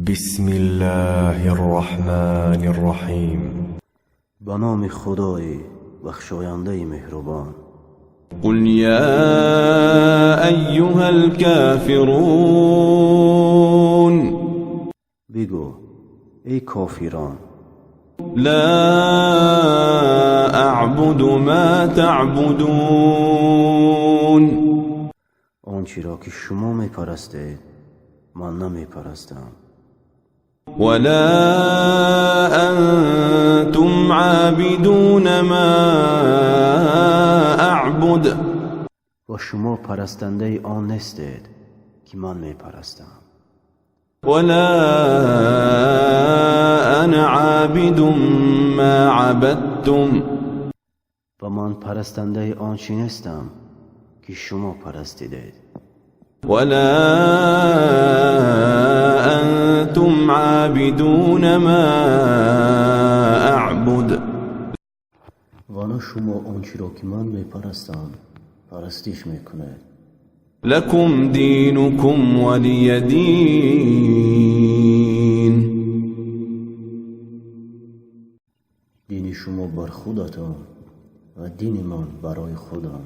بسم الله الرحمن الرحیم. Ба номи Худои бахшояндаи меҳрубон. قل يا أيها الكافرون. Бигӯ: эй кофирон. لا أعبد ما تعبدون. Он чиро ки шумо мепарастед, ман намепарастам. ولا أنتم عابدون ما أعبد. Ва шумо парастандаи он нестед, ки ман мепарастам. ولا أنا عابد ما عبدتم. Ва ман парастандаи он чӣ нестам, ки шумо парастидед. ولا أنتم عابدون ما أعبد. Ва на шумо он чиро ки ман мепарастам, парастиш мекунед. لكم دينكم ولي دين. Дини шумо бар худатон ва дини ман барои худам.